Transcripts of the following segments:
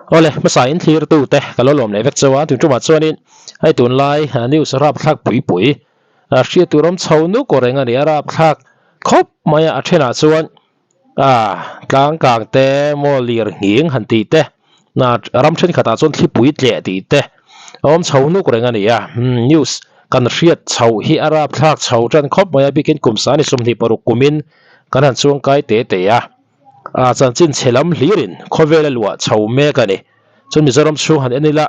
Awle, hmasa in thlir tu te ka lo lawm leh vek chauh a, tun tumah chuanin hei tunlai news rapthlak pui pui hriat tur awm chho nuk aw reng a ni a, rapthlak khawp mai a, a thenah chuan tlang kang te maw lir nghing han tih te ram thenkhatah chuan thlipui tleh tih te a awm chho nuk reng a ni a, news kan hriat chhoh hi a rapthlak chho tan khawp mai a, bikin kum sani 26 kumin kan han chuangkai te te a. A chanchin chhe lam hlirin khawvel a luah chho mek a ni. Chuan Mizoram chhung han en ila,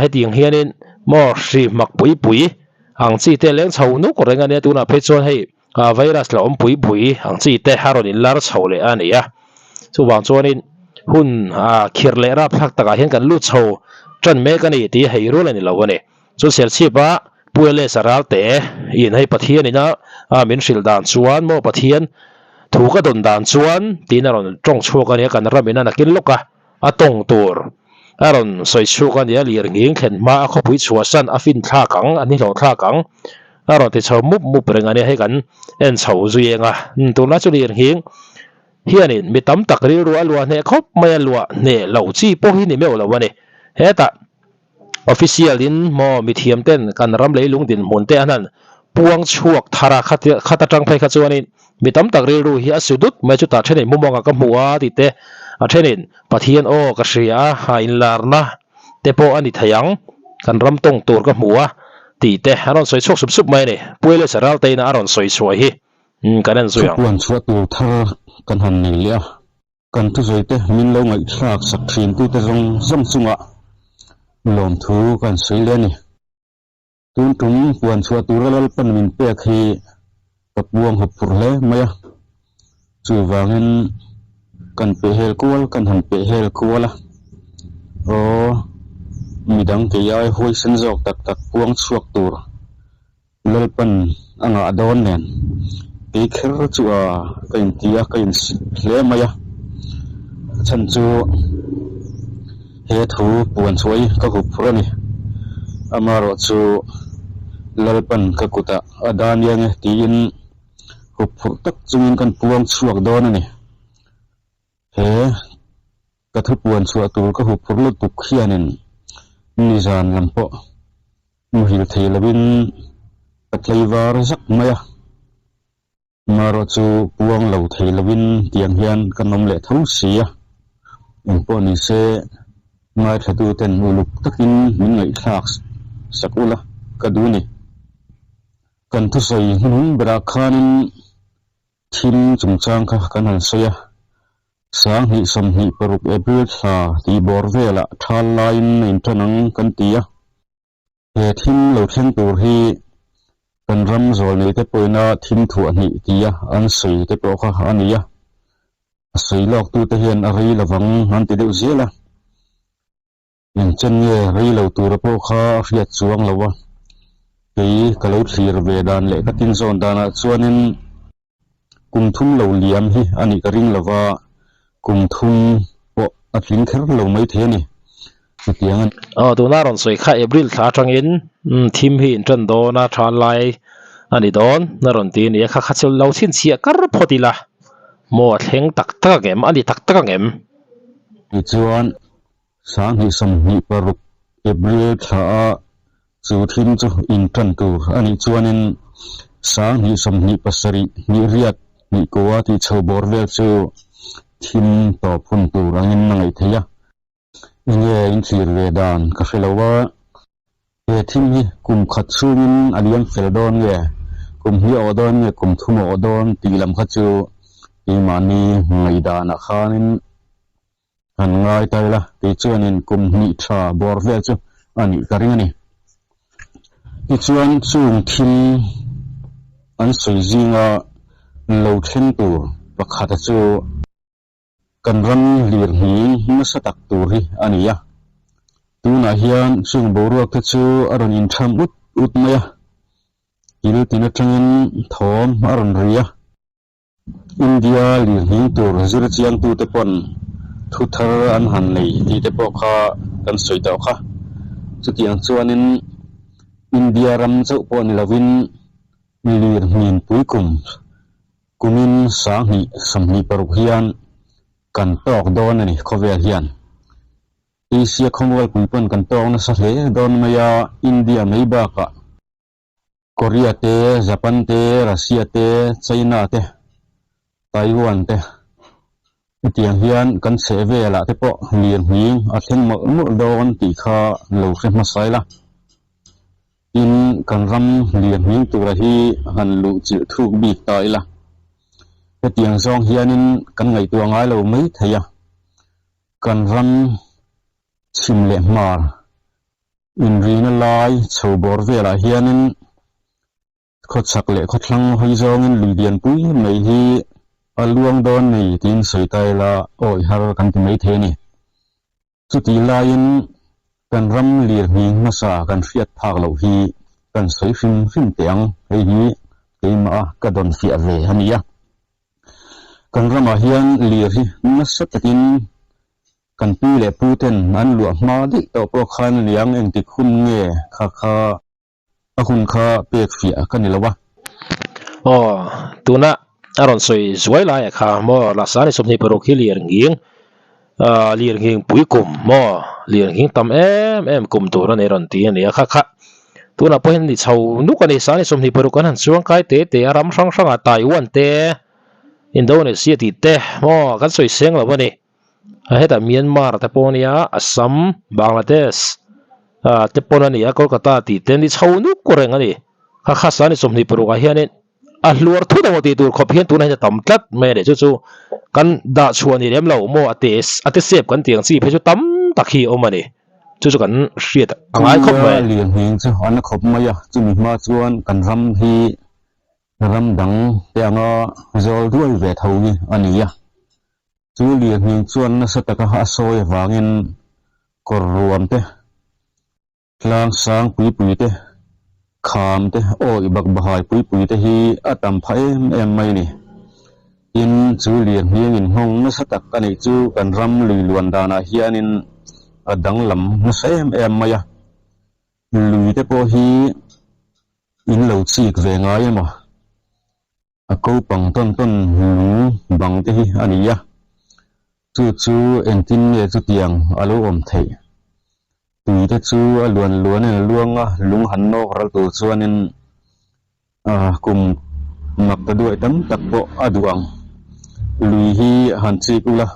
hetiang hianin maw hri hmak pui pui ang chi te leng chho nuk reng a nia, tunah phei chuan hei virus la awm pui pui ang chi te a rawn inlar chho leh a ni a. Chuvang chuanin hun khirh leh rapthlak takah hian kan lut chho tan mek a ni tih hei rual a ni lo a ni. Chu Serchhipa Pu Elesa Ralte in hei Pathian ina min hrilh dan chuan maw Pathian thu ka dawn dan chuan tiin a rawn tawng chhuak a nia kan ram ina nakin lawk a a tawng tur a rawn sawi chhuak a nia lir nghing thlen hma a khawpui chhuahsan a fin thlak ang a nihlawh thlak ang a rawn ti chho mup mup reng a nia hei kan en chho zui eng a tunlai chu lir nghing hianin mi tam tak rilru a luah hneh khawp mai a luah hneh loh chi pawh hi ni meuh lo a ni hetah. Official in maw mithiam ten kan ram leilung dinhmun te an han puang chhuak thar a, khat atang phei kha chuanin mi tam tak rilru hi a su dut mai chutah thenin mumawng ah ka hmu a tih te a thenin Pathian aw ka hria a ha inlarna te pawh a ni thei ang kan ram tawng tur ka hmu a tih te an rawn sawi chhuak sup sup mai a ni. Pu Elesa Ralteina a rawn sawi chhuah hi kan en zui ang. Thupuan chhuah tur thar kan han nei leh a. Kan thusawi te min lo ngaihthlak sak thin tute zawng zawng chungah lawmthu kan sawi leh a ni. Tun tum puan chhuah tura Lalpan min pek hi ka puang hawp phurh hle mai a, chuvangin kan pehhel kual kan han pehhel kual a, aw midang kei ai huaisen zawk tak tak puang chhuak tur Lalpan a ngah dawn nen kei kher chu a ka inti a, ka insik hle mai a, a chhan chu he thu puan chhuai ka hup phurh a ni. Amaherawh chu Lalpan ka kutah a dan iang e tiin hup phurh tak chungin kan puang chhuak dawn a ni. He ka thupuan chhuah tur ka hup phurh lutuk hianin nizan lam pawh Muhil thei lovin ka tlaivar zak mai a, marawh chu puang lo thei lovin tiang hian ka nawm leh tho si a, engpawh ni se ngaithlatu ten uluk takin min ngaihthlak sak ula ka duh ni. Kan thusawi hnuhnung berah khanin thil chungchang kha kan han sawi a, 2026 April thla tih bawr velah thal laiin a intan ang kan ti a. He thim lo thleng tur hi kan ram zawlnei te pawhina thim thuah hnih tia an sawi te pawh kha a ni a, a sawi lawk tute hian a rei lovang an ti deuh zel a, engchen nge rei lo tura pawh kha a hriat chuang lo a, kei ka lo thlir ve dan leh ka tinzawn danah chuanin kum thum lo liam hi a nih ka ring lo va, kum thum pawh a tling kher lo mai thei a ni. Chutiang a ni. Aw, tuna rawn sawi kha April thla atangin thim hi in tan dawn a, tha lai a ni dawn a rawn ti a ni a, kha kha chu lo chhinchhiah kar phawt ila maw a thleng tak tak ang em, a ni tak tak ang em? Tichuan, 2026 April thla a Chu thim chu in tan tur a nih chuanin 2027 hnih riat hnih kua tih chho bawr vel chu thim tawp hun tur angin a ngaih theih a. Enge in thlir ve dan ka hre lo a, he thim hi kum khat chhungin a liam fel dawn nge, kum hnih a awh dawn nge kum thum a awh dawn tih lam kha chu keimahni ngaihdanah khanin Han ngai ta ila, kei chuanin kum hnih tha bawr vel chu a nih ka ring a ni. Tichuan chung thil an sawi zinga lo thleng tur pakhata chu kan ram lirhning nasa tak tur hi a ni a. Tunah hian chung boruak te chu a rawn intham ut ut mai a, kil tin atangin thawm a rawn ri a. India lirhning tur zir chiangtute pawn thu thar an han nei tih te pawh kha kan sawi tawh kha. Chutiang chuanin India ram chauh pawh ni lovin lirhnin puikum kumin 2026 hian kan tawk dawn a ni khawvel hian. Asia khawmualpui pawn kan tawk nasa hle dawn mai a, India mai bakah Korea te, Japan te, Russia te, China te, Taiwan te hetiang hian kan chheh velah te pawh lirnghing a thleng mawlh mawlh dawn tih kha lo hre hmasa ila. Tin, kan ram lirnghing tura hi han luh chilh thuk bik ta ila. Hetiang zawng hianin kan ngaihtuah ngai lo mai thei a. Kan ram chhim leh hmar inrina lai chho bawr velah hianin khawchhak leh khawthlang hawi zawngin lui lianpui mai hi a luang dawn ni tiin sawi ta ila awi har kan ti mai thei a ni. Chutih laiin kan ram lirnghing hmasa kan hriat phak loh hi kan sawi hrim hrim teh ang, hei hi keimah a ka dawn fiah ve a nia. Kan ramah hian lir hi nasa takin kan pi leh pu ten an luah hma daih tawh pawh khan liang engtik hun nge kha kha a hun kha pek fiah ka ni lo a. Aw, tuna a rawn sawi zuai lai ah kha maw Lasani 26 hi lir nghing ah lir nghing pui kum maw lir nghing tam em em kum tur a ni rawn ti a ni a kha kha tunah pawh hian ni chho nuk a ni Sani 26 an han chuang kai te te a ram hrang hrangah Taiwan te Indonesia tih te maw kan sawi seng lo a ni. A hetah Myanmar te pawh a nia Assam, Bangladesh ah te pawn a ni a Kolkata tih te ni chho nuk reng a ni. Kha kha Sani 26 ah hianin a hluar thut emaw tih tur khawp hian tunah hian a tam tlat mai a ni. Chu chu kan dah chhuah ni lem lo maw a te a te sep kan tih ang chi phei chu tam tak hi a awm a ni. Chu chu kan hriat a ngai khawp mai. Chumi a lian hming chu an la khawp mai a, chumi hma chuan kan ram hi ram dang te anga zawl ruai ve tho hi a ni a. Chu lirnghing chuan nasa taka a sawi avangin kawr ruam te, tlang sang pui pui te, kham te, awih bak bahai pui pui te hi a tam phah em em mai a ni. Tin, chu lirnghing inhawng nasa tak a neih chu kan ram lui luan danah hianin a danglam nasa em em mai a. Lui te pawh hi in lo chik ve ngai emaw? A ko pang tawn tawn lung bang te hi a ni a, chu chu engtin nge chutiang a lo awm theih? Tui te chu a luan luanin a luang a, lung han nawk ral tur chuanin kum mak ta duai tam tak pawh a duh ang. Lui hi han chik ula,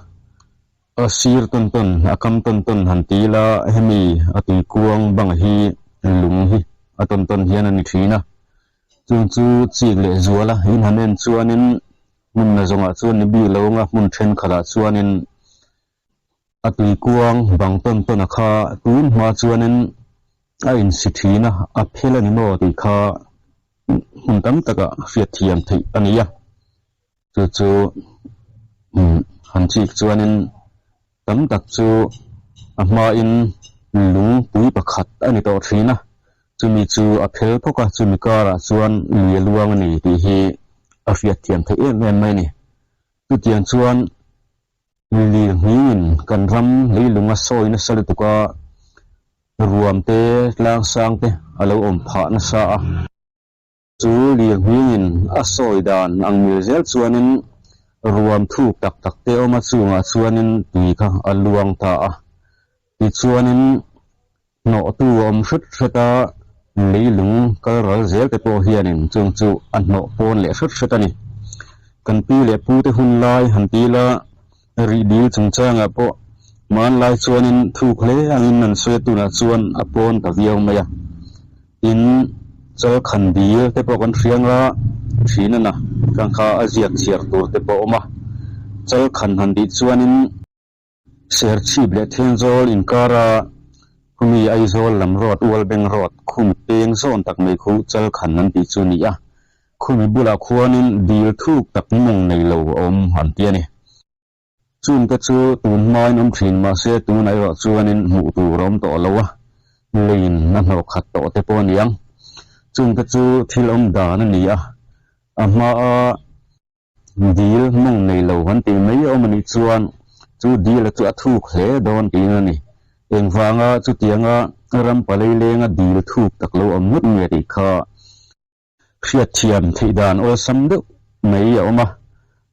a sir tawn tawn, a kam tawn tawn han ti ila, hemi a tui kuang bang hi lung hi a tawn tawn hian a ni thin a. Chung chu chik leh zual a, in han en chuanin hmun na zawngah chuan ni bik lo anga hmun thenkhatah chuanin a tui kuang bang tawn tawn a kha tun hma chuanin a insi thin a, a phel a ni maw tih kha hmun tam takah hriat thiam theih a ni a, chu chu han chik chuanin tam tak chu a hmain lung pui pakhat a ni tawh thin a. Chumi chu a phel phawk a, chumi karah chuan lui a luang a ni tih hi a hriat thiam theih em em mai a ni. Chutiang chuan lir nghingin kan ram leilung a sawi nasa lutuk a, ruam te, tlang sang te a lo awm phah nasa a. Chu lir nghingin a sawi dan ang mil zel chuanin ruam thuk tak tak te awm a chungah chuanin tui kha a luang ta a. Tichuanin hnawhtu a awm hret hret a, leilung kal ral zel te pawh hianin chung chu a hnawh pawn leh hret hret a ni. Kan pi leh pu te hun lai han ti ila rih dil chungchangah pawh hmanlai chuanin thuk hle angin an sawi a, tunah chuan a pawn ta viau mai a. Tin, chalkhan dil te pawh kan hria anga thin a na, khang kha a ziak chhiar tur te pawh a awm a. Chalkhan han tih chuanin. Serchhip leh Thenzawl inkara khumi Aizawl lam road, Ualbeng road, khumi peng zawn tak mai khu Chalkhan an tih chu a ni a. Khumi bulah khuanin dil thuk tak mawng nei lo a awm an ti a ni. Chungte chu tun hmain awm thin mahse tunah erawh chuanin hmuh tur a awm tawh lo a, leiin a hnawh khat tawh te pawh a ni ang. Chungte chu thil awm dan a ni a, a hmaa Dil mawng nei lo han tih mai awm a nih chuan chu dila chu a thuk hle dawn tiin a ni. Engvanga chutianga ram palei lenga dil thuk tak lo awm ngawt nge tih kha hriatthiam theih dan awlsam deuh mai a awm a,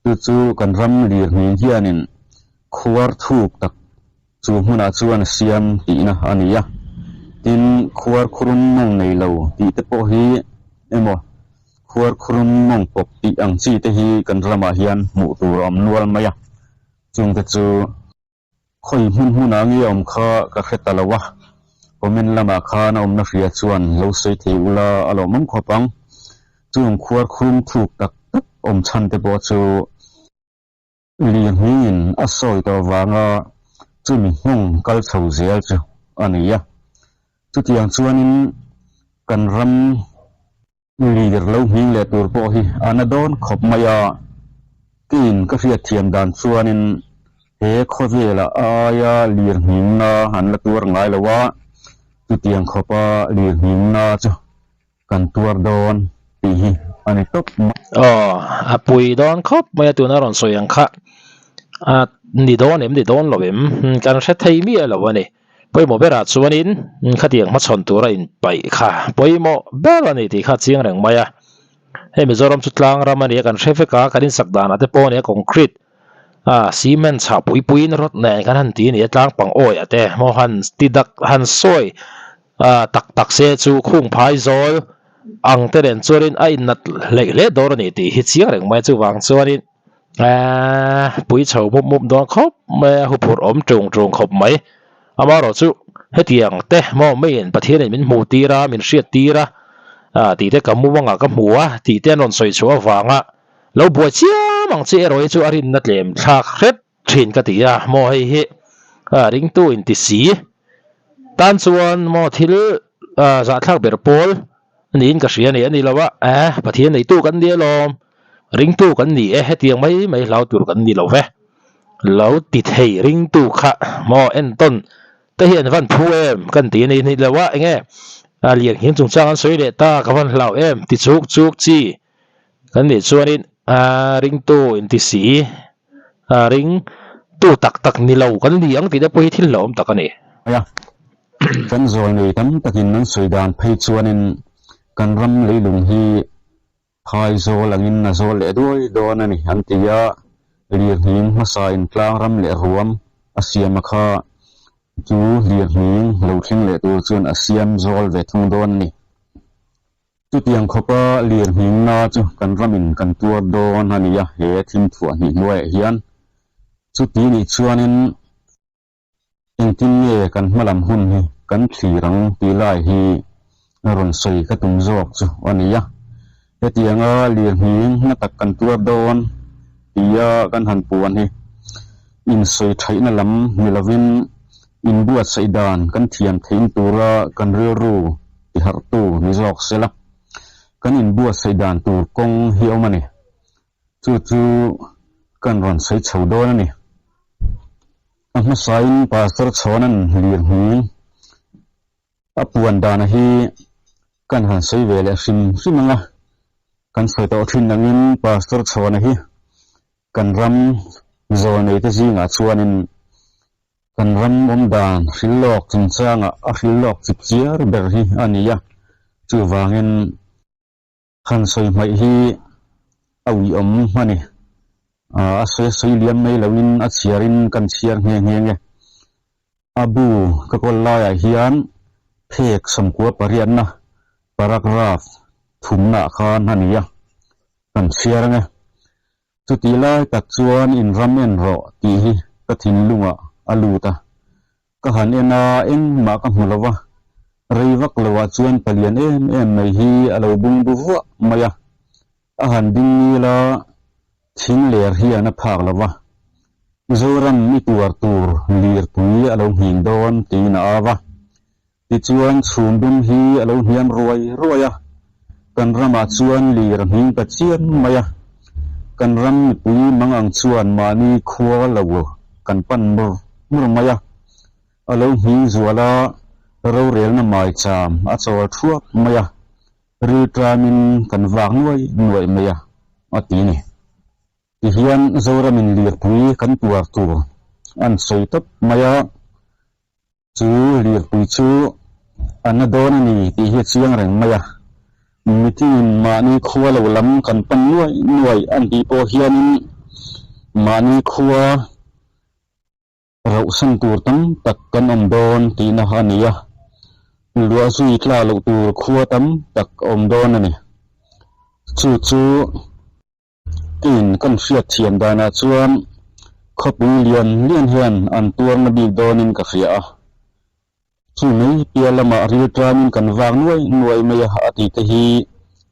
chu chu kan ram lirhmin hianin khuar thuk tak. Chu hmunah chuan a siam tihna a ni a. Tin, khuarkhurum mawng nei lo tih te pawh hi emaw khuarkhurum mawng pawp tih ang chi te hi kan ramah hian hmuh tur a awm nual mai a. Chungte chu khawi hmun hmunah nge awm kha ka hre ta lo a. Comment lamah khan a awmna hria chuan lo sawi thei ula a lawmawm khawp ang. Chung khuarkhurum thuk tak tak awm chhan te pawh chu Lirhmingin a sawi tawh vanga chumi nghawng kal chho zel chu a ni a. Chutiang chuanin kan ram lir lo hming leh tur pawh hi a na dawn khawp mai a. Keiin ka hriatthiam dan chuanin he khawvela aia lirhmingna an la tuar ngai lo a, chutiang khawpa lirhmingna chu Kan tuar dawn tih hi a ni tawp mai. Aw, a pui dawn khawp mai a tuna rawn sawi ang kha. A ni dawn em ni dawn lo em? Kan hre thei miah lo a ni. Pawimawh berah chuanin khatiang hmachhawn tura inpaih kha pawimawh ber a ni tih kha a chiang reng mai a. Hei Mizoram chu tlang ram a ni a, kan hre vek a, kan insak danah te pawh a ni a, concrete a cement chhah pui puiin rawt nen kan han ti a ni a, tlang pang awi ah te maw han ti dak han sawi A tak tak se chu khung phai zawl ang te nen chuanin a innat hleih hle dawn a ni tih hi chiang reng mai chuvang chuanin aaa pui chho mup mup dawn khawp mai a huphurh awm tung tung khawp mai amaherawh chu hetiang te maw meiin Pathianin min hmuh tir a min hriat tir a ah tih te ka mumangah ka hmu a tih te an rawn sawi chhuah avanga lo buai chiam ang chi erawh hi chu a rinna tlem thlak hret thin ka ti a maw hei hi ringtu inti si tan chuan maw thil zahthlak ber pawl niin ka hria a ni a ni lo a eh Pathian neitu kan ni alawm ringtu kan ni e hetiang mai mai hlau tur kan ni lo ve lo ti thei ringtu kha maw entawn te hian van phu em kan ti a ni ni lo a enge a lian him chungchang an sawi leh ta ka van hlau em ti chuk chuk chi Kan nih chuanin a ringtu inti si, a ringtu tak tak ni lo kan ni ang tih te pawh hi thil hlauhawm tak a ni. A, kan zawl nei tam takin an sawi dan phei chuanin kan ram leilung hi phai zawl angin a zawl leh duai dawn a ni an ti a, lirnghing hmasa in tlang ram leh ruam a siam a kha chu lirnghing lo thleng leh tur chuan a siam zawl ve thung dawn a ni. Chutiang khawpa lirnghingna chu kan ramin kan tuar dawn a ni a, he thim thuah hnih hnuaiah hian. Chuti nih chuanin engtin nge kan hmalam hun hi kan thlir ang tih lai hi rawn sawi ka tum zawk chu a ni a. Hetianga lirnghing na tak kan tuar dawn tia kan han puan hi insawi thaihna lam ni lovin inbuatsaih dan kan thiam theih tura kan rilru tiharhtu ni zawk se la, kan inbuatsaih dan tur kawng hi awm a ni. Chu chu kan rawn sawi chho dawn a ni. A hmasain Pastor Chhawna'n lirnghing a puan dana hi kan han sawi ve leh hrim hrim ang a, kan sawi tawh thin angin Pastor Chhawna hi kan ram zawlneite zingah chuanin Kan ram awm dan hrilhlawk chungchangah a hrilhlawk chip chiar ber hi a ni a, chuvangin han sawi hmaih hi a uiawm a ni. A sawi a sawi liam mai loin a chhiarin kan chhiar nghe nghe nge. A bu ka kawl laiah hian phek sawmkua pariatna paragraph thumnaah khan a ni a, kan chhiar ange. Chutih lai tak chuan in ram en rawh tih hi ka thinlungah a lut a. Ka han en a, engmah ka hmu lo va. Rei vak loah chuan palian em em mai hi a lo bung bu vuah mai a. A han ding ngil a, thing ler hian a phak lo va. Zoram i tuar tur lirpui a lo nghing dawn tiin a au a. Tichuan chhum dum hi a lo hniam ruai ruai a, kan ramah chuan lir a hming ta chiam mai a. Kan ram mipui mang ang chuan mahni khua lo kan pan mur mur mai a. A lo hming zual a, rorelna maicham a chawl thuap mai a, rilṭamin kan vak nuai nuai mai a, a ti ni. Tihian Zoramin lirpui kan tuar tur an sawi tawp mai a. Chu lirpui chu a na dawn a ni tih hi a chiang reng mai a, mitin mahni khua lo lam kan pan nuai nuai a nih pawh hianin mahni khua. Rauhsan tur tam tak kan awm dawn tihna a ni a, luah zui tla loh tur khua tam tak a awm dawn a ni. Chu chu keiin kan hriat thiam danah chuan khawpui lian lian hian an tuarna bik dawnin ka hria a. Chu mai piah lamah rilṭamin kan vak nuai nuai mai a a tih te hi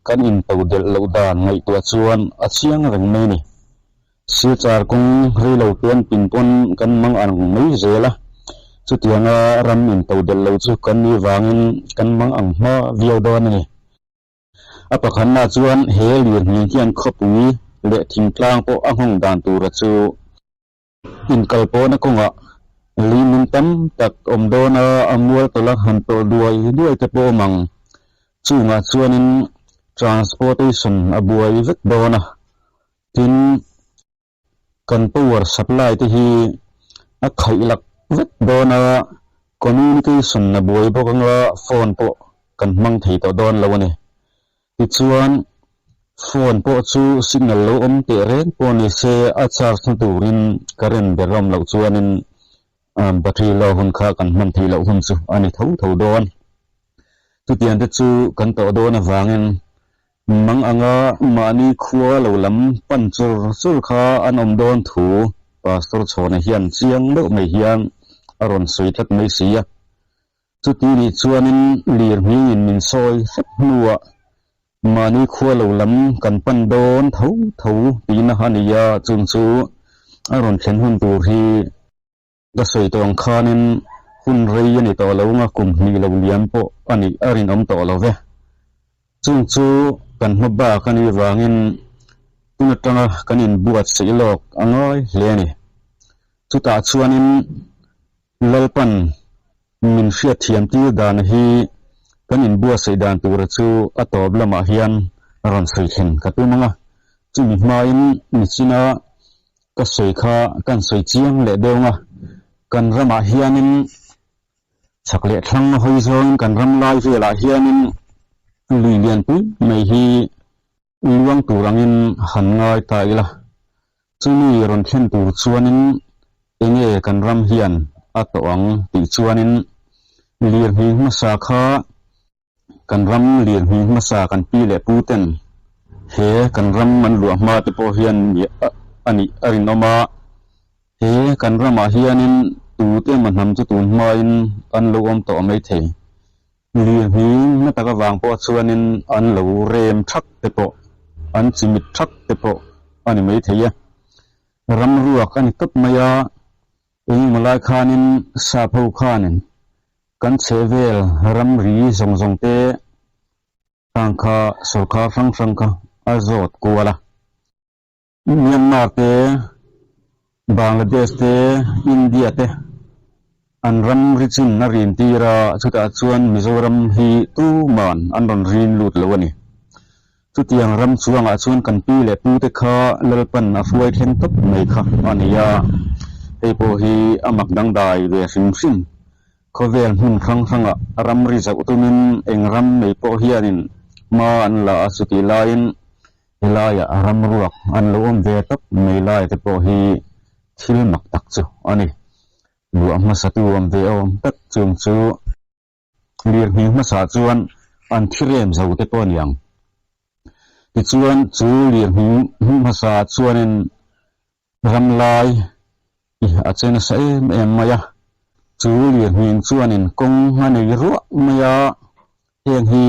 kan intodelh loh dan ngaihtuah chuan a chiang reng mai a ni. Silchar kawng rei lo te an pin pawn kan mang ang mai zel a, chutianga ram intodelh lo chu kan nih vangin kan mang ang hma viau dawn a ni. A pakhatna chuan he lirnghing hian khawpui leh thingtlang pawh a nghawng dan tura chu Inkal pawhna kawngah leimin tam tak awm dawn a, a mual tawlh a han tawlh duai duai te pawh awm ang. Chungah chuanin transportation a buai vek dawn a, tin kan power supply te hi a khaih lak vek dawn a, communication a buai bawk anga phone pawh kan hmang thei tawh dawn lo a ni. Tichuan, phone pawh chu signal lo awm teh reng pawh ni se a charge na turin current ber awm loh chuanin battery low hun kha kan hman theih loh hun chu a ni tho tho dawn. Chutiang te chu kan tawh dawn avangin mang anga mahni khua lo lam pan chur chur kha an awm dawn thu Pastor Chhawna hian chiang deuh mai hian a rawn sawi tlat mai si a. Chuti nih chuanin lirhmingin min sawi hrep hnuah mahni khua lo lam kan pan dawn tho tho tihna a ni a, chung chu a rawn thlen hun tur hi ka sawi tawh ang khanin hun rei a ni tawh lo nga kum hnih lo liam pawh a nih a rinawm tawh lo ve. Chung chu kan hma bak a nih vangin tun atanga kan inbuatsaih lawk a ngai hle a ni. Chutah chuanin Lalpan min hriatthiam tir dan hi kan inbuatsaih dan tura chu a tawp lamah hian rawn sawi thlen ka tum ang a, chumi hmain nichina ka sawi kha kan sawi chiang leh deuh ang a, kan ramah hianin chhak leh thlang hawi zawngin kan ram lai velah hianin lui lianpui mai hi luang tur angin han ngai ta ila, chumi rawn thlen tur chuanin enge kan ram hian a tawh ang tih chuanin lirnghing hmasa kha kan ram lirnghing hmasa kan pi leh pu ten he kan ram an luah hma te pawh hian a nih a rinawm a, he kan ramah hianin tute emaw hnam chu tun hmain an lo awm tawh maithei. Lirnghing na tak avang pawh chuanin an lo rem thak te pawh, an chimit thak te pawh a ni maithei e. Ram ruak a ni tawp mai a, engemaw lai khanin sap ho khanin kan chhehvel ramri zawng zawng te khang kha sawrkar hrang hrang kha a zawt kual a. Myanmar te, Bangladesh te, India te an ram ri chin a rin tir a, chutah chuan Mizoram hi tuman an rawn rin lut lo a ni. Chutiang ram chuangah chuan kan pi leh pu te kha Lalpan a hruai thleng tawp mai kha a ni a, hei pawh hi a mak dangdai ve hrim hrim. Khawvel hmun hrang hrangah ramri zauh tumin eng ram mai pawh hianin hma an la a, chutih laiin Helaiah ramruak an lo awm ve tawp mai lai te pawh hi thil mak tak chu a ni. Luah hmasatu awm ve awm tak chung chu lirnghing hmasa chuan an thi rem zo te pawh a ni ang. Tichuan chu lirnghing hmasa chuanin ram lai i a che nasa em em mai a, chu lirnghing chuanin kawng a nei ruah mai a, heng hi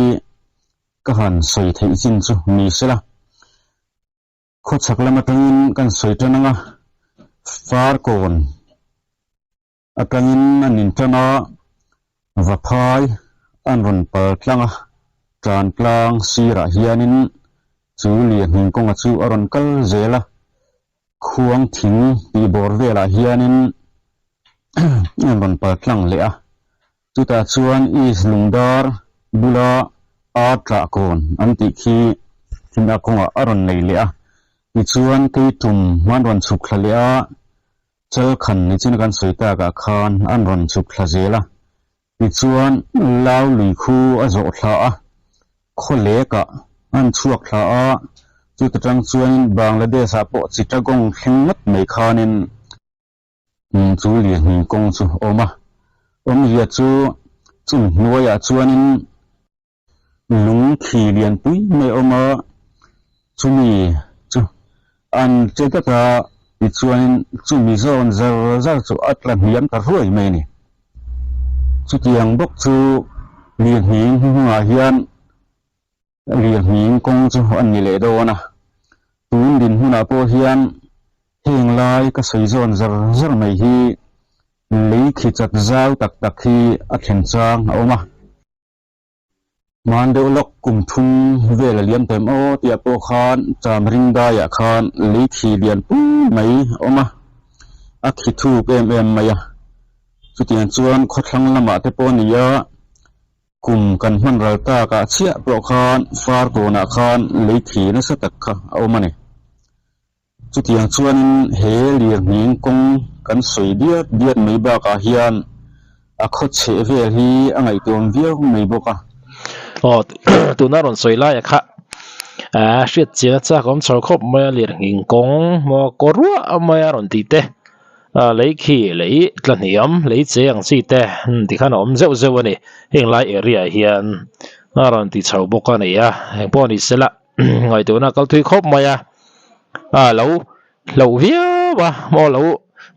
Ka han sawi theih chin chu ni sela, khawchhak lam atangin kan sawi tan ang a, Farkawn atangin an intan a, Vaphai an rawn pal tlang a, Tan tlang sirah hianin chu Lianhming kawnga chu a rawn kal zel a, Khuang thing tih bawr velah hianin an rawn pal tlang leh a. Chutah chuan East Lungdar bula Ar tlah kawn an tih khi thina kawngah a rawn nei leh a. Tichuan Keitum an rawn chhuk thla leh a, Chalkhan nichin kan sawi takah khan an rawn chhuk thla zel a. Tichuan Lau lui khu a zawh thla a, Khawlekah an chhuak thla a, chuta tang chuanin Bangladesh-ah pawh Chittagong thleng ngawt mai khanin. Chu lirnghing kawng chu a awm a, awmzia chu chung hnuaiah chuanin lung khi lianpui mai a awm a, chumi chu an che dat a, tichuanin chumi zawn zar zar chu a tla hniam ta ruai mai a ni. Chutiang bawk chu lirnghing hnuhnungah hian Lirnghing kawng chu a ni leh dawn a, tun dinhmunah pawh hian heng lai ka sawi zawn zar zar mai hi lei khi chat zau tak tak hi a thlen chang a awm a. Hman deuh lawk kum thum vel a liam taim aw tih ah pawh khan cham ring daiah khan lei khi lian pui mai a awm a, a khi thuk em em mai a. Chutiang chuan khawthlang lamah te pawh a ni a. Kum kan hman ral takah chiah pawh khan far kawnah khan lei thi nasa tak kha a awm a ni. Chutiang chuanin he lirnghing kawng kan sawi diat diat mai bakah hian a khaw chheh vel hi a ngaihtuam viau mai bawk a. Aw, tuna rawn sawi laia kha hriat chian a chak awm chho khawp mai a, lirnghing kawng maw kaw ruah mai a rawn tih te. Lei khi lei tla hniam lei che ang chi te tikhan a awm zeuh zeuh a ni heng lai area ah hian a rawn ti chho bawk a ni a eng pawh ni se la ngaihtuahna a kal thui khawp mai a a lo hloh viau a maw lo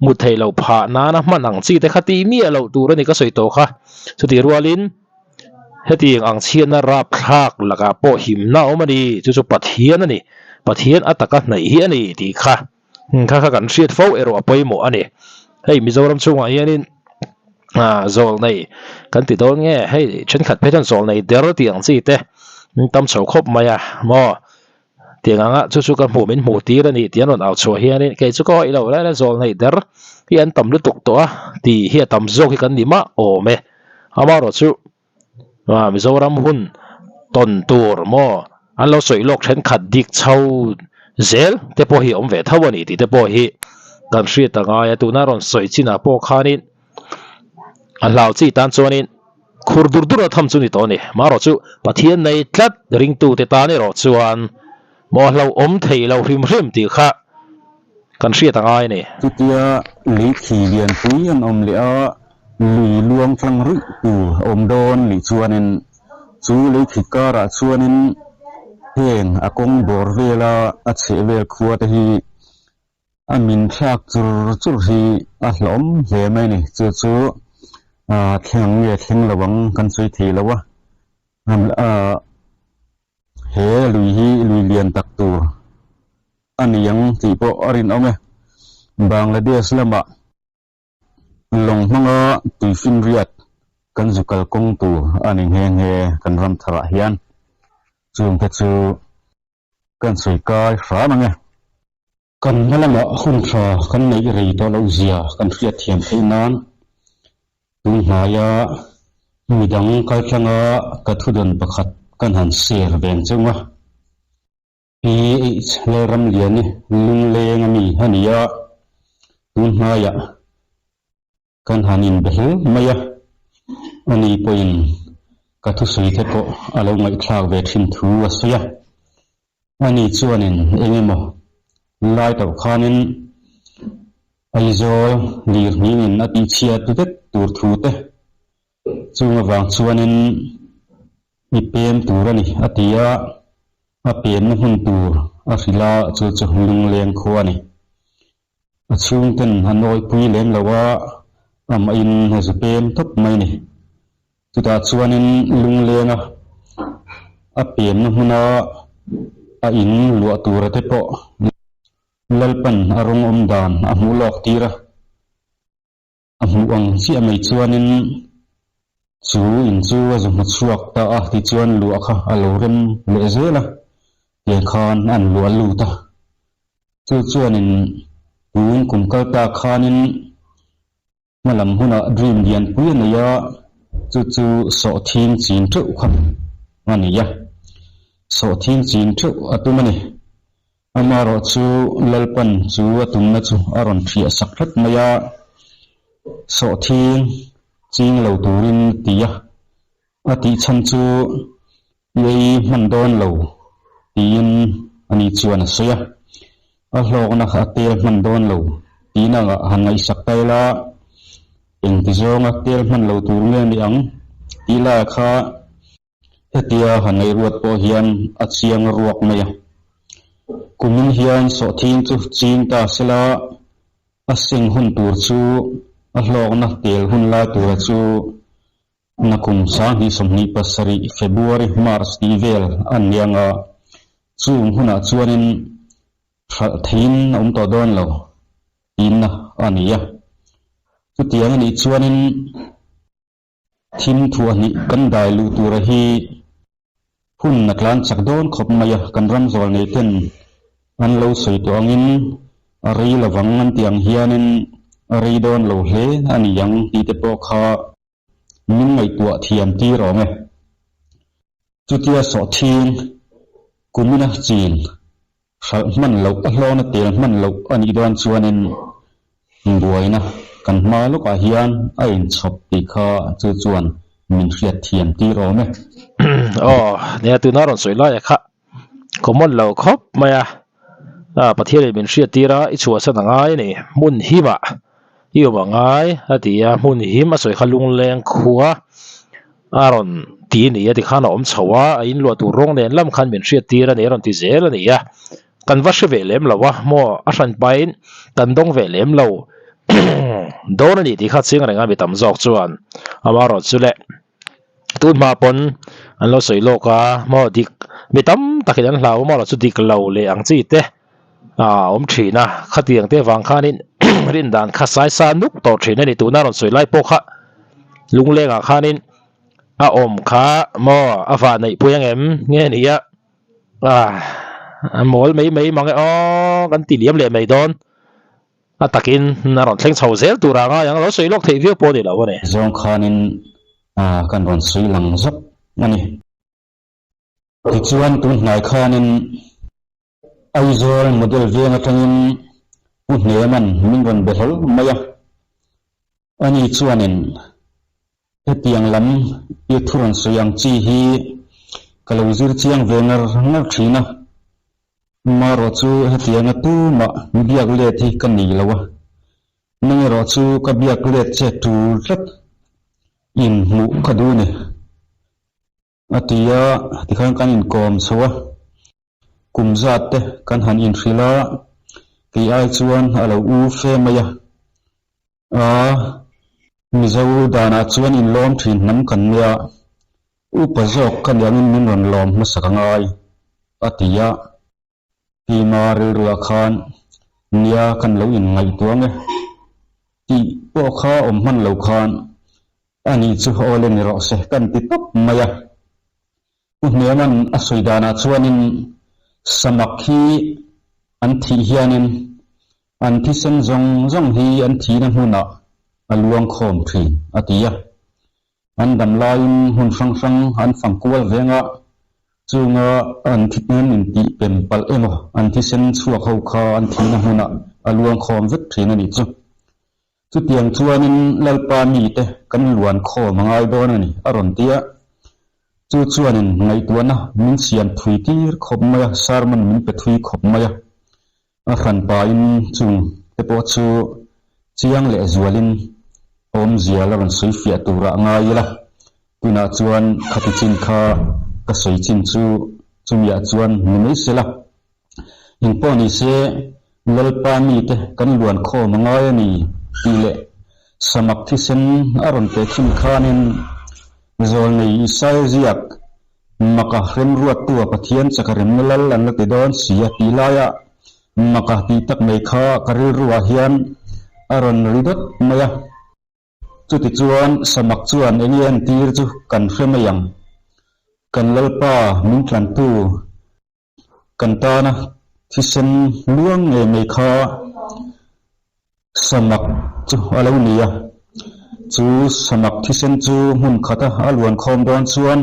mut theih loh phah nana hman ang chi te kha tih miah loh tur a ni ka sawi tawh kha chutih rualin hetiang ang chhiatna rapthlak lakah pawh himna a awm a ni chu chu Pathian a ni Pathian a taka hnaih hi a ni tih kha. Kha kha kan hriat fo erawh a pawimawh a ni. Hei Mizoram chhungah hianin ah zawl nei kan ti dawn nge hei thenkhat phei chuan zawl nei der tih ang chi te tam chho khawp mai a maw tiang anga chu chu ka hmuh min hmuh tir a ni tih an rawn au chhuah hianin kei chu ka awih lo lai lai zawl nei der hi an tam lutuk tawh a tih hi a tam zawk hi kan ni mah awm e amaherawhchu Ah Mizoram hun tawn tur maw an lo sawi lawk thenkhat dik chho zel te pawh hi a awm ve tho a ni tih te pawh hi kan hriat a ngai a tuna rawn sawi chinah pawh khanin a hlau chi tan chuanin khur dur dur a tham chu ni tawh a ni marawh chu Pathian nei tlat ringtute tan erawh chuan maw hlauhawm thei lo hrim hrim tih kha Kan hriat a ngai a ni. Chutia lei khi lianpui an awm leh a, lui luang tlang ruih tur a awm dawn nih chuanin chu lei khi karah chuanin heng a kawng bawr vela a chheh vel khua te hi a min thlak chur chur hi a hlawm hle mai a ni. Chu chu thleng ang nge thleng lo ang kan sawi thei lo a. He lui hi lui lian tak tur a ni ang tih pawh a rinawm e. Bangladesh lamah lawng hmanga tuifinriat kan zu kal kawng tur a ni nghe nghe kan ram tharah hian. Chungte chu kan sawi kai hram ang e. Kan hma lamah hun tha kan neih rei tawh loh zia kan hriat thiam theih nan tun hnaia midang kaltlanga ka thudawn pakhat kan han share veng cheu a. PH Lalramliani lungleng a mi a ni a, tun hnaiah kan han inbe hle mai a, ani pawhin ka thusawi te pawh a lo ngaihthlak ve thin thu a sawi a. Ani chuanin eng emaw lai tawh khanin Aizawl lirnghingin a tihchhiat vek tur thu te chung avang chuanin i pem tur a ni a ti a, a pemna hmun tur a hrilh a, chu chu lungleng khua a ni. A chhungten a nawipui lem lo a, amahin a zu pem tawp mai a ni. Chutah chuanin lunglenga a pemna hmuna a in luah tura te pawh Lalpan a rawng awm dan a hmuh lawk tir a. A hmuh ang chiah mai chuanin chu in chu a zu hmu chhuak ta a, tichuan luah kha a lo rem leh zel a, tiang khan an luah lut a. Chu chuanin tun kum kal ta khanin hma lam hunah dream lianpui a nei a, chu chu sawhthing chin teuh kha a ni a, sawhthing chin teuh a tum a ni. Amaherawh chu Lalpan chu a tumna chu a rawn hriah sak tlat mai a, sawhthing ching lo turin ti a, a tih chhan chu i ei hman dawn lo tiin ani chuan a sawi a, a hlawkna a tel hman dawn lo. Tihna angah han ngaihsak ta ila, engti zawnga tel hman lo tur nge ni ang tih lai kha hetia han ngaihruat pawh hian a chiang ruak mai a. Kumin hian sawhthing chu ching ta sela, a seng hun tur chu a hlawkna tel hun lai tura chu Nakum 2027 February, March tih vel a ni ang a, chung hunah chuanin hralh theihin a awm tawh dawn lo tihna a ni a. Chutiang a nih chuanin thim thuahhnih kan dai luh tura hi hun a tlan chak dawn khawp mai a, kan ram zawl nei ten an lo sawi tawh angin a rei lovang an tih ang hianin a rei dawn lo hle a ni ang tih te pawh kha Min ngaihtuah thiam tir awm e. Chutia sawhthing kumina chin hralh hman loh a hlawna tel hman loh a nih dawn chuanin buaina kan hma lawkah hian a inchhawp tih kha chu chuan min hriat thiam tir awm e. Aw, nia tuna rawn sawi laia kha common lo khawp mai a, Pathianin min hriat tir a, i chhuahsan a ngai a ni, hmun himah i awm a ngai a ti a, hmun him a sawi kha lungleng khua a rawn ti a ni a tikhan a awm chho a, a inluah tur rawng nen lam khan min hriat tir a ni a rawn ti zel a ni a, kan va hre ve lem lo a, maw a hran pahin kan dawng ve lem lo dawn a ni tih kha chiang reng a mi tam zawk chuan amaherawhchu le. Tun hma pawn an lo sawi lawk a, maw dik mi tam takin an hlau maw chu dik lo leh ang chi te a awm thin a, khatiang te vang khanin rin dan kha sai sa nuk tawh thin a ni tuna rawn sawi lai pawh kha lunglengah khanin a awm kha maw a vah neih pui ang em nge ni a a mawl mai mai mang e aw kan ti liam leh mai dawn. A takin a rawn thleng chho zel tur a ngai ang, lo sawi lawk theih viau pawh a ni lo a ni. Zawng khanin kan rawn sawi lang zawk a ni. Tichuan tun hnai khanin Aizawl model veng atangin Pu Hneman min rawn be hlawl mai a, ani chuanin hetiang lam i thu rawn sawi ang chi hi ka lo zir chiang ve ngar ngar thin a, Marawh chu hetianga tumah biak let hi ka nei lo a, nang erawh chu ka biak let che tul tlat in hmuh ka duh a ni, a ti a, tikhan kan inkawm chho a, kum zat te kan han inhrilh a, kei ai chuan a lo u fe mai a, Aa, Mizo danah chuan inlawm thin hnam kan nia, upa zawk ka niangin min rawn lawm hmasak a ngai, a ti a. Keima rilruah khan nia kan lo inngaihtuah ang e tih pawh kha awm hman lo khan ani chu aw le ni rawh se kan ti tawp mai a. Pu Hniama'n a sawi danah chuanin samak hi an thih hianin An thisen zawng zawng hi an thihna hmunah a luang khawm thin, a ti a. An dam laiin hmun hrang hrang an fang kual veng a, chunga an thihnen intih pem palh emaw an thisen chhuak ho kha an thihna hmunah a luang khawm vek thin a nih chu. Chutiang chuanin Lalpa mite kan luan khawm a ngai dawn a ni, a rawn ti a. Chu chuanin ngaihtuahna min siam thui tir khawp mai a, sermon min pe thui khawp mai a. A hran pahin chung te pawh chu chiang leh zualin awmzia la rawn sawi fiah turah ngai ila, tunah chuan khati chin kha ka sawi chin chu chumiah chuan ni mai se la. Engpawh ni se Lalpa mite kan luan khawm a ngai a ni tih leh samak thisen a rawn pe thin khanin Zawlnei Isaia ziak Maka remruattu a Pathian chaka remna lal an la ti dawn si a tih laia Maka tih tak mai kha ka rilruah hian a rawn ri dawt mai a. Chutichuan Samak chuan eng nge an tir chu kan hre mai ang. Kan Lalpa min tlantu kan tana thisen luang ngei mai kha Samak chu a lo ni a, chu samak thisen chu hmun khata a luan khawm dawn chuan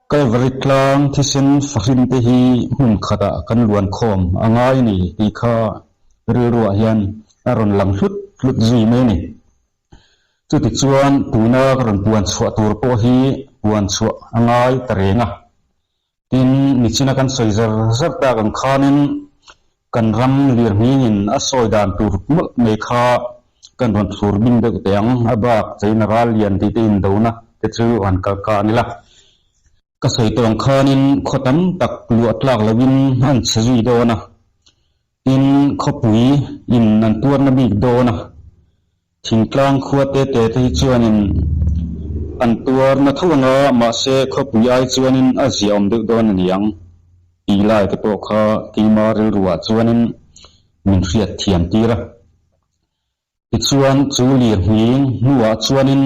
Kalvari tlang thisen fahrin te hi hmun khatah kan luan khawm a ngai a ni tih kha rilruah hian a rawn lang hlut hlut zui mai a ni. Chutichuan tuna ka rawn puan chhuah tur pawh hi puan chhuah a ngai ta reng a. Tin, nichina kan sawi zar zar tak ang khanin. Kan ram lirhmingin a sawi dan tur mawlh mai kha kan rawn thlur bing deuh teh ang. A bak China ral lian tih te indona te chu han kal ka a ni la. Ka sawi tawh ang khanin khaw tam tak luah tlak loin an chhe zui dawn a, tin khawpui in an tuarna bik dawn a. Thingtlang khua te te te hi chuanin an tuar na tho anga mahse khawpui ai chuanin a ziaawm deuh dawn a ni ang tih lai te pawh kha keima rilruah chuanin min hriat thiam tir a. Tichuan chu lirhming hnuah chuanin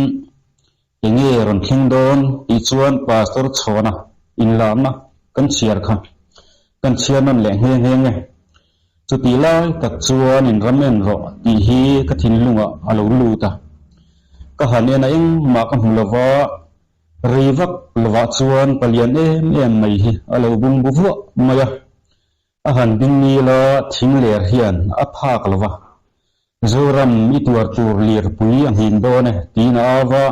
enge rawn thleng dawn tih chuan Pastor Chhawna inlarna kan chhiar kha kan chhiar nawn leh nghe nghe nge. Chutih lai tak chuan in ram en rawh tih hi ka thinlungah a lo lut a. Ka han en a engmah ka hmu lova, rei vak lovah chuan palian em em mai hi a lo bungbu vuah mai a. A han ding nila thing ler hian a phak lova, Zoram i tuar tur lirpui a nghin dawn e tiin a au va,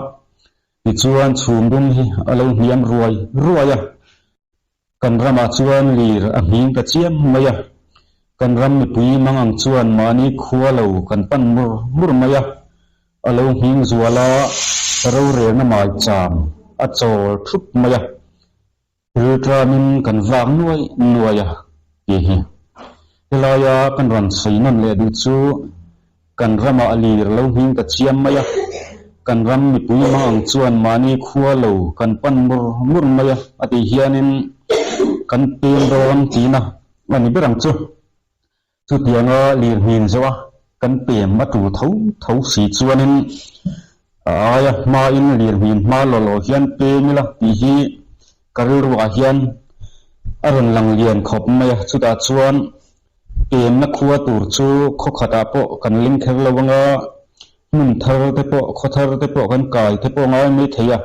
tichuan chhum dum hi a lo hniam ruai ruai a. Kan ramah chuan lir a nghing ta chiam mai a, kan ram mipui mang ang chuan mahni khua lo kan pan mur mur mai a, a lo nghing zual a, rorelna maicham a chawl thup mai a, rilṭamin kan vak nuai nuai a tih hi. Helaia kan rawn sawi nawn leh duh chu Kan ramah lir lo hming ka chiam mai a, kan ram mipui hmang ang chuan mahni khua lo kan pan mur mur mai a, a tih hianin kan peng dawn tihna a ni ber ang chu. Chutianga lir hmin zawh a kan pem a tul tho tho si chuanin a aia hmain lir hmin hma law law hian peng ila tih hi ka rilruah hian a rawn lang lian khawp mai a, chutah chuan Pemna khua tur chu khaw khatah pawh kan ling kher lo anga, hmun thar te pawh, khaw thar te pawh kan kai te pawh ngai mai thei a.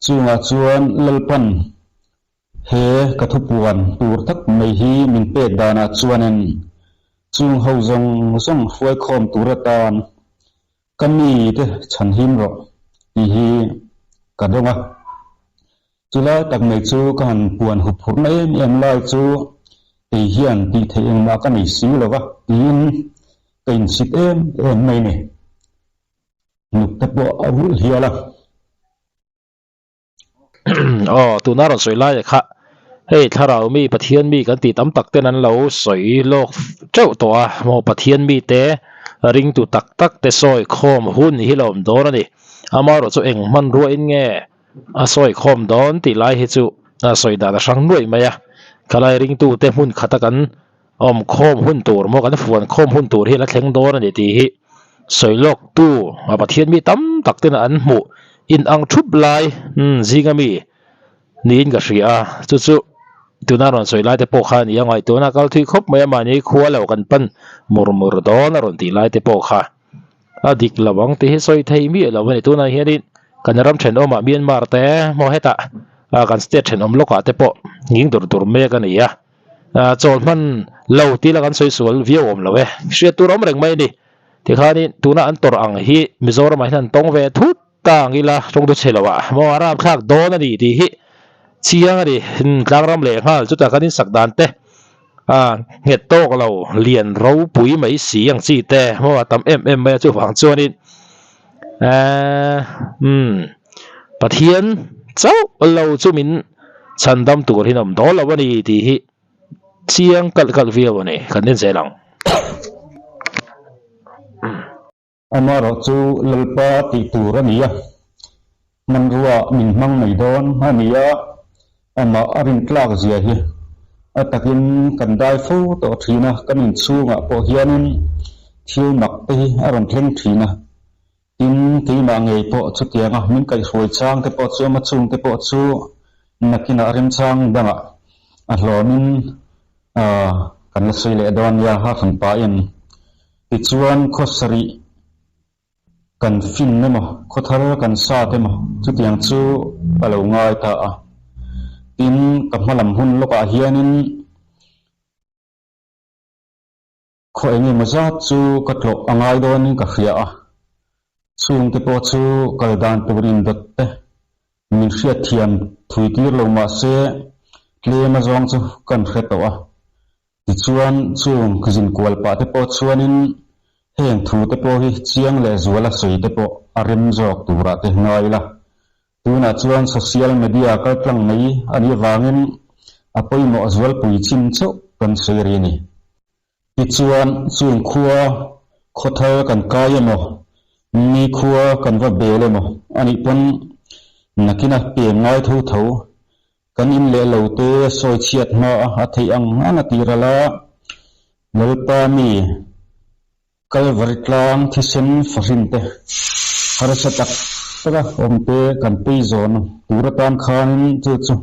Chungah chuan Lalpan he ka thupuan tur tak mai hi min pek danah chuanin chung ho zawng zawng hruaikhawm tur atan Ka mi te chhan him rawh tih hi ka dawng a. Chulai tak mai chu ka han puan hup phurhna em em lai chu kei hian tih theih engmah ka nei si lo va tiin ka insit em em mai ni. Hnuk te pawh a vulh hial a. Aw, tuna rawn sawi lai kha hei thlarau mi Pathian mi kan tih tam tak ten an lo sawi lawk teuh tawh a, maw Pathian mi te ringtu tak tak te sawi khawm hun hi la awm dawn a ni. Amaherawh chu eng hmanrua in nge a sawi khawm dawn tih lai hi chu a sawi dan a hrang nuaih mai a, khalai ringtu te hmun khata kan awm khawm hun tur maw kan fuan khawm hun tur hi la thleng dawn a ni tih hi sawi lawk tu a Pathian mi tam tak ten an hmuh in ang thup lai zinga mi niin ka hria a, chu chu tuna rawn sawi lai te pawh kha a ni a, ngaihtuahna kal thui khawp mai a mahni khua lo kan pan mur mur dawn a rawn tih lai te pawh kha a dik lo ang tih hi sawi thei miah lo a ni. Tunah hianin kan ram thenawmah Myanmar te maw hetah kan state thenawm lawkah te pawh nghing dur dur mek a ni a. Chawl hman lo tih la kan sawi sual viau awm lo e. Hriat tur awm reng mai a ni. Tikhanin tuna an tawrh ang hi Mizoramah hian an tawng ve thut ta ang ila tawngtu chhe lo ah maw a rapthlak dawn a ni tih hi chiang a ni. Tlangram leh nghal chutah kan insak dan te nghet tawk lo lian ropui mai si ang chi te maw a tam em em mai a chuvang chuanin Pathian chauh lo chu min Chhandam tur hi nawm dawn lo a ni tih hi chiang kalh kalh viau a ni, kan en zel ang. Amaherawh chu Lalpa tih tur a ni a, hmanrua min hmang mai dawn a ni a, amah a rintlak zia hi a takin kan dai fo tawh thin a, kan inchhungah pawh hianin thil mak te hi a rawn thleng thin a. Tin, keimah ngei pawh chutianga min kaihhruai chang te pawh chu ama chung te pawh chu nakinah remchang dangah a hlawmin kan la sawi leh dawn nia ha hran pahin. Tichuan khaw sarih kan fin emaw, khaw thar kan sat emaw chutiang chu a lo ngai ta a. Tin, ka hmalam hun lawkah hianin Khaw eng emaw zat chu ka tlawh a ngai dawnin ka hria a, chhungte pawh chu kal dan tur indawt te min hriatthiam thui tir lo mah se tlem a zawng chu kan hre tawh a. Tichuan, chung zinkual pah te pawh chuanin heng thu te pawh hi chiang leh zuala sawi te pawh a rem zawk turah te ngai ila. Tunah chuan social media kaltlang mai a nih avangin a pawimawh zualpui chin chauh kan sawi ri a ni. Tichuan, chung khua khawthar kan kai emaw, ni khua kan va bel emaw a nih pawn nakina pem ngai tho tho Kan in leh lo te sawi chhiat hma a theih ang ang a ti ral a, Lalpa mi Kalvari tlang thisen fahrin te harsa tak tak a awm te kan pei zawn tur atan khanin chu chu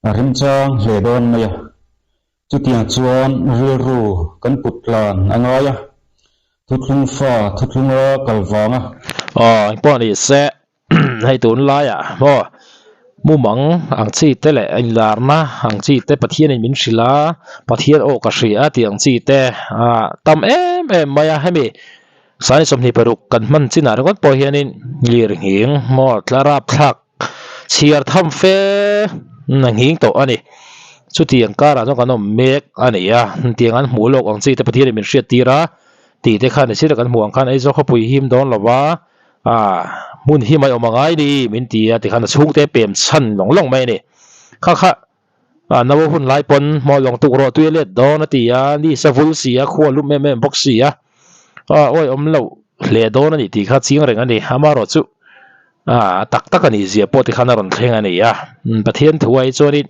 a remchang hle dawn mai a. Chutiang chuan rilru kan put tlan a ngai a, thuthlung fa thuthlunga kal vanga. Aw, engpawh ni se, hei tunlaiah maw mumang ang chi te leh inlarna ang chi te Pathianin min hrilh a, Pathian aw ka hria tih ang chi te ah tam em em mai a, hemi Sani 26 kan hman chinah ringawt pawh hianin lirnghing maw tlarap thlak chhiar tham fe a nghing tawh a ni. Chutiang karah chuan kan awm mek a ni a, tiang an hmuh lawk ang chi te Pathianin min hriat tir a tih te khan ni sir kan hmuh ang khan Aizawl khawpui him dawn lo va, ah hmun hi mai awm a ngai ni min ti a tikhan a chhungte pem chhan lawng lawng mai a ni. Kha kha ah nau hun lai pawn hmaw lawng tuk rawh tui a let dawn a ti a, ni sa vul si a, khua lum em em bawk si a, ah awi awm loh hle dawn a ni tih kha chiang reng a ni. Amaherawhchu chu ah tak tak a nih zia pawh tikhan a rawn thleng a ni a, Pathian thu ah hi chuanin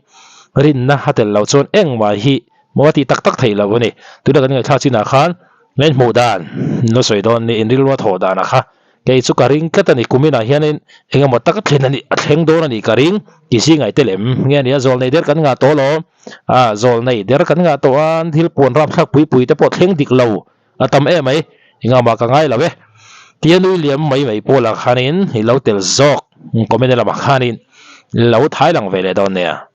rinna a tel loh chuan engmah hi maw a tih tak tak theih loh a ni. Tuna kan ngaihthlak chinah khan min hmuh dan lo sawi dawn ni inrilru a thawh danah kha kei chu ka ring tlat a ni kuminah hianin eng emaw tak a thlen a nih a thleng dawn a nih ka ring ti si ngaih tel em nge a ni a zawl nei der kan ngah tawh lo ah zawl nei der kan ngah tawh a thil puan rapthlak pui pui te pawh thleng dik lo a tam em mai engah mah ka ngai lo e tia nui liam mai mai pawlah khanin i lo tel zawk comment lamah khanin lo thai lang ve leh dawn nia.